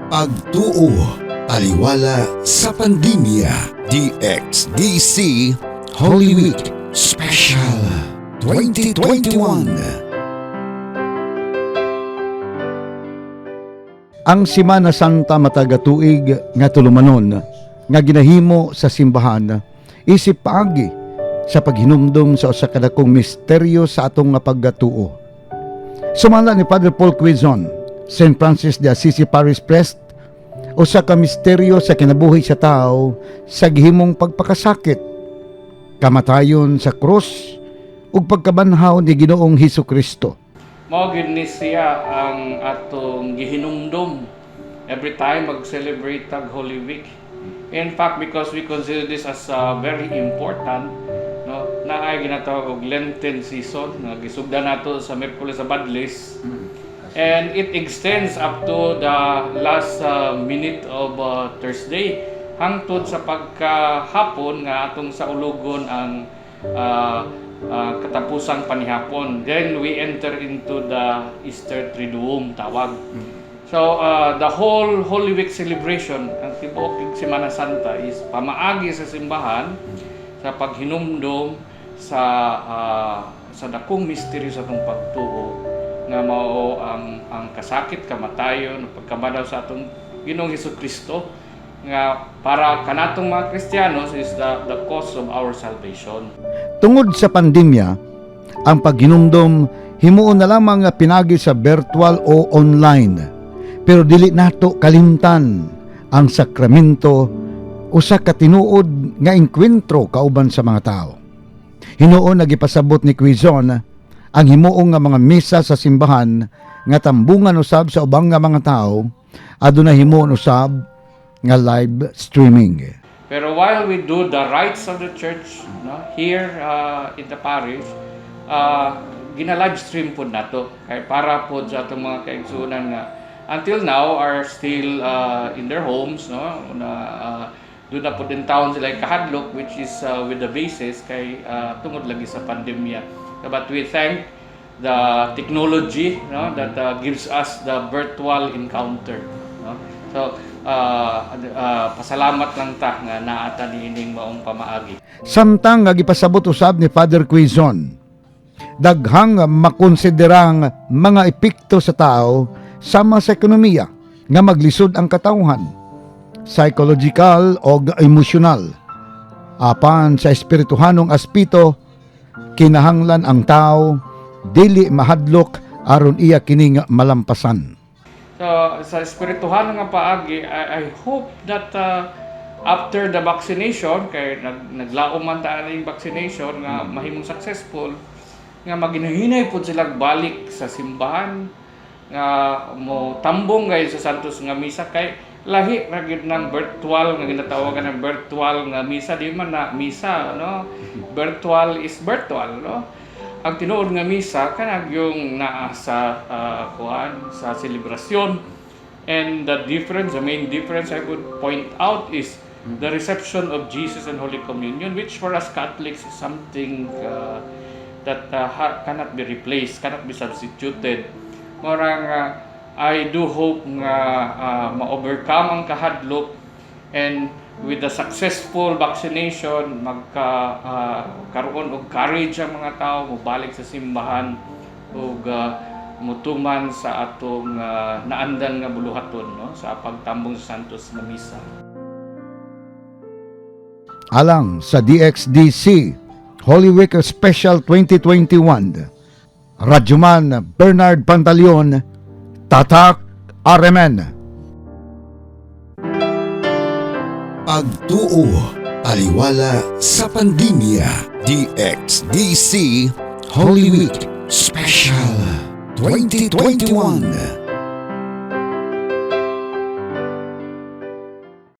Pagtuo, taliwala sa pandemya. DXDC Holy Week Special 2021. Ang Simana Santa matag tuig nga tulumanon nga ginahimo sa simbahan isip paagi sa paghinumdum sa usa ka dakong misteryo sa atong nga pagkatuo. Sumala ni Father Paul Quizon, St. Francis de Assisi Parish Priest, usa ka misteryo sa kinabuhi sa tao sa gihimong pagpakasakit, kamatayon sa krus ug pagkabanhaw ni Ginoong Hesus Kristo. Mao gyud ni siya ang atong gihinumdom every time mag-celebrate tag Holy Week. In fact, because we consider this as very important, no, naay ginatawag og Lenten season nga gisugdan nato sa Miyerkules sa Badlis. And it extends up to the last minute of Thursday hangtod sa pagkahapon nga atong saulugon ang katapusang panihapon. Then we enter into the Easter Triduum tawag. So the whole Holy Week celebration, ang tibuok Semana Santa, is pamaagi sa simbahan sa paghinumdom sa dakong misteryo sa atong pagtuo nga mao ang kasakit, kamatayon, pagkabanhaw sa atong Ginoong Hesus Kristo nga para kanatong mga Kristiyanos is the cause of our salvation. Tungod sa pandemya, ang paghinumdom himuon na lamang nga pinagi sa virtual o online. Pero dili nato kalimtan ang sakramento, usa ka tinuod nga engkwentro kauban sa mga tao. Hinuon nagipasabot ni Quizon, ang himuong nga mga misa sa simbahan nga tambungan usab sa ubang nga mga tao aduna himuon usab nga live streaming. Pero while we do the rites of the church, no, here in the parish, gina-live stream pod nato kay para pod sa atong mga kaigsuonan nga until now are still in their homes, no, na doon na pod in town sila kahadlok, which is with the basis kay tungod lagi sa pandemya. But we thank the technology, no, that gives us the virtual encounter, no? So pasalamat lang ta nga naa ta niining maong pamaagi. Samtang nga gipasabot usab ni Father Quizon, daghang makonsiderang mga epekto sa tao sama sa ekonomiya nga maglisod ang katawhan, psychological o emosyonal. Apan sa espirituhanong aspeto, kinahanglan ang tao dili mahadlok aron iya kining malampasan. So sa espirituhan nga paagi, I hope that after the vaccination, kay naglaom man ta yung vaccination nga mahimong successful, nga maginahinay pud sila balik sa simbahan nga mo tambong gay sa Santos nga misa, kay lahi ra gyud ng virtual nga ginatawagan ng virtual nga misa. Di man na misa, no? Virtual is virtual, no? Ang tinuod nga misa kanang yung naa sa kuan sa selebrasyon. And the main difference I would point out is the reception of Jesus and Holy Communion, which for us Catholics is something that cannot be replaced, cannot be substituted. Murang I do hope nga ma-overcome ang kahadlok and with the successful vaccination, magka karoon og courage ang mga tao mobalik sa simbahan ug mutuman sa atong naandan nga buluhaton, no, sa pagtambong sa Santos nga misa. Alang sa DXDC Holy Week Special 2021, Radyoman Bernard Pantaleon, Tatak RMN. Pagtuo, taliwala sa pandemya. DXDC Holy Week Special 2021.